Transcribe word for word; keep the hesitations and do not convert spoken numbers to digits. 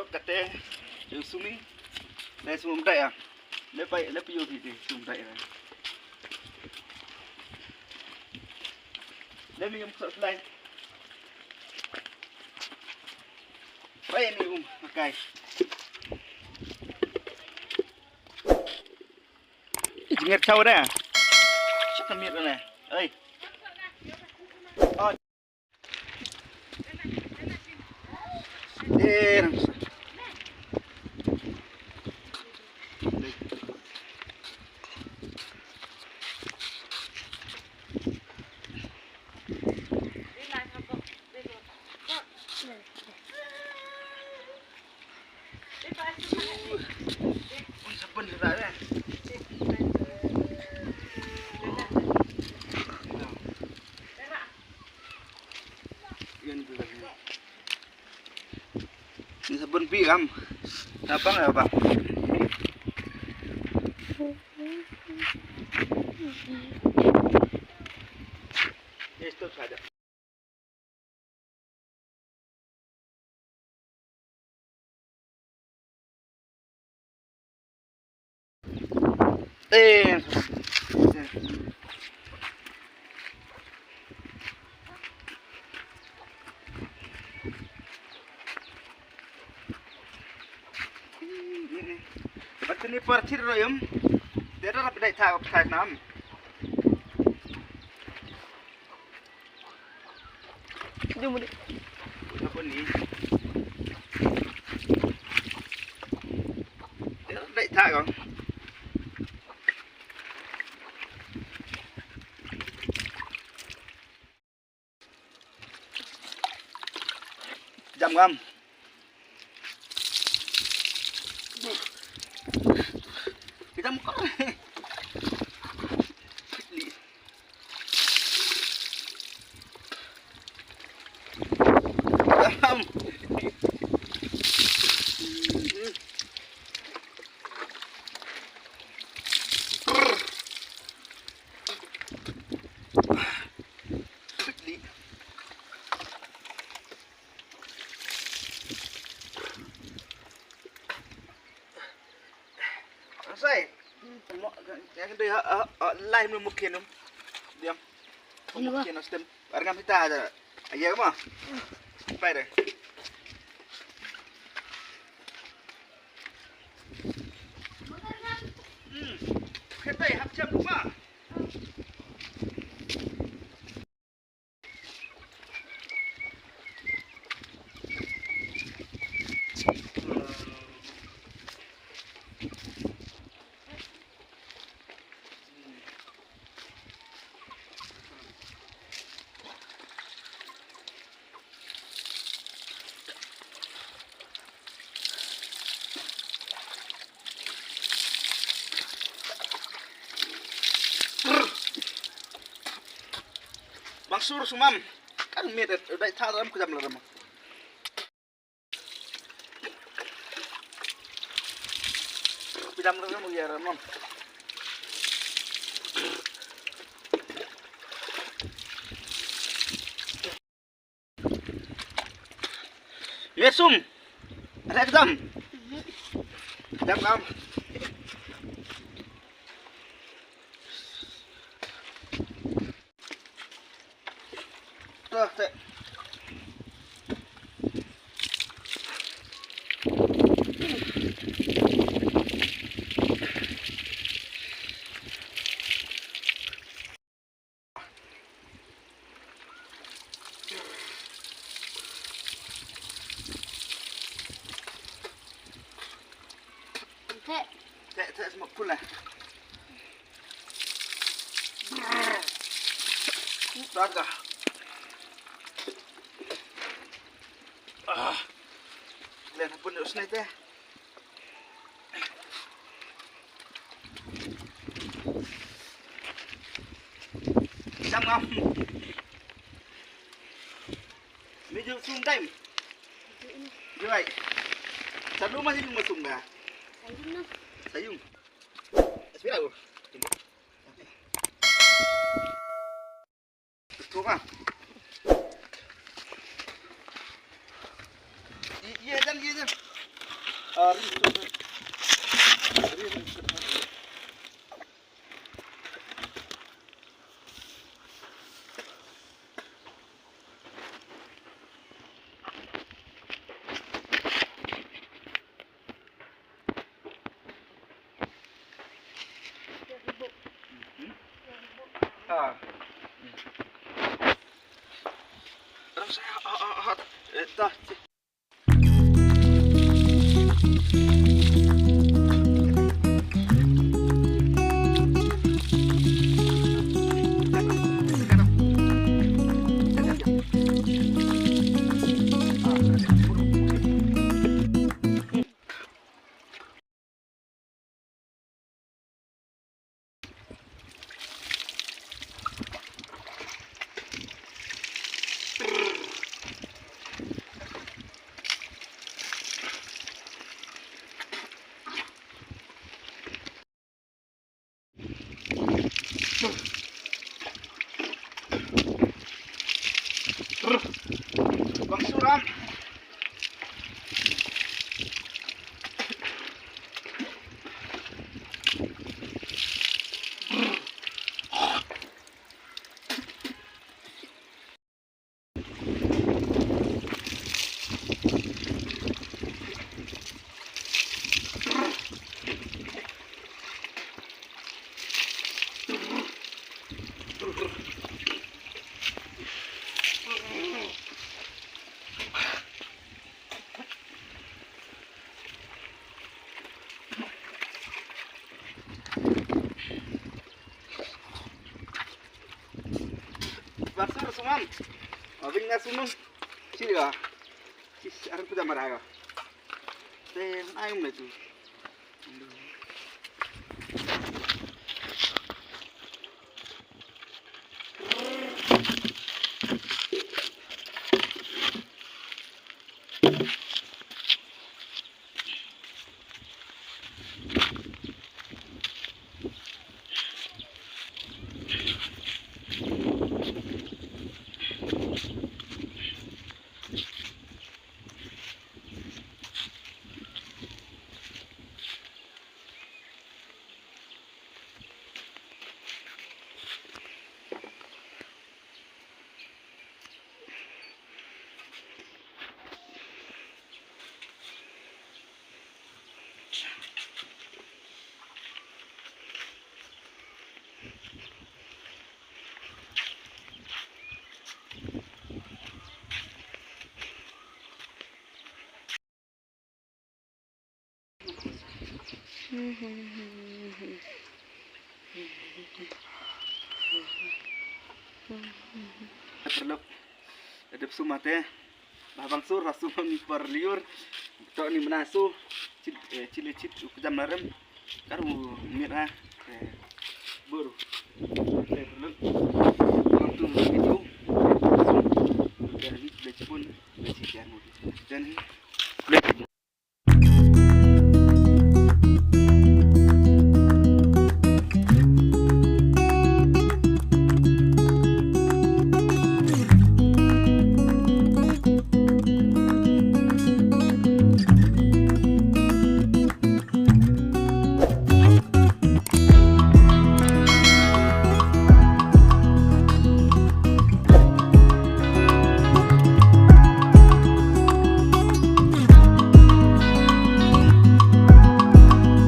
Kate, yung sumi. Dai sumi dai ah. Lepai, lepai yung sumi dai ah. Dai mi yung sa slide. Pai ni um, makai. Ih, jingir chau deh. Siapa mir deh? Oi. Oh. Eh, Ni sabun pi kam. Apa nggak apa? Ni stop saja. Eh. Bat ni par thir royum. Dera rap dai tha, tha nam. Jom deh. Apa ni? Dera dai tha kong. Jam ngam. Kita muka. Jam. Sai. Mo, ya kan dei ha, ha, ha, lai mo mukhin um. Diam. Mukhin um stem. Arngam hita aja. Aja mo. Pai deh. Hmm. Khendai hap jam ma. Bang sur sumam. Kan miet dai tha ram kujam la ram. Kujam la ram ya ram. Mesum. Ada kedam. Kedam kam. Tuh, teh. Te, te, smoke pula. Daga. Ah. Len hapun usne te. Jam ngam. Meju sum time. Juai. Sadu masih yung masum na. Sayung na. Sayung. Espera aku. Betul kan? Iya jan, iya jan. Basur suman. Abing na sunu. Sila. Sis, arang kuda maraga. Te, ayam na tu. Paralok, dep sumate. Bah bang sur, bah sum mi par liur. To ni mena su. Chit, eh, chit le chit, u kejam larem. Kar u mir ha. Eh, buru. Eh, paralok. Bang tu video. Dan ni, le chipun, le chipun. Dan ni.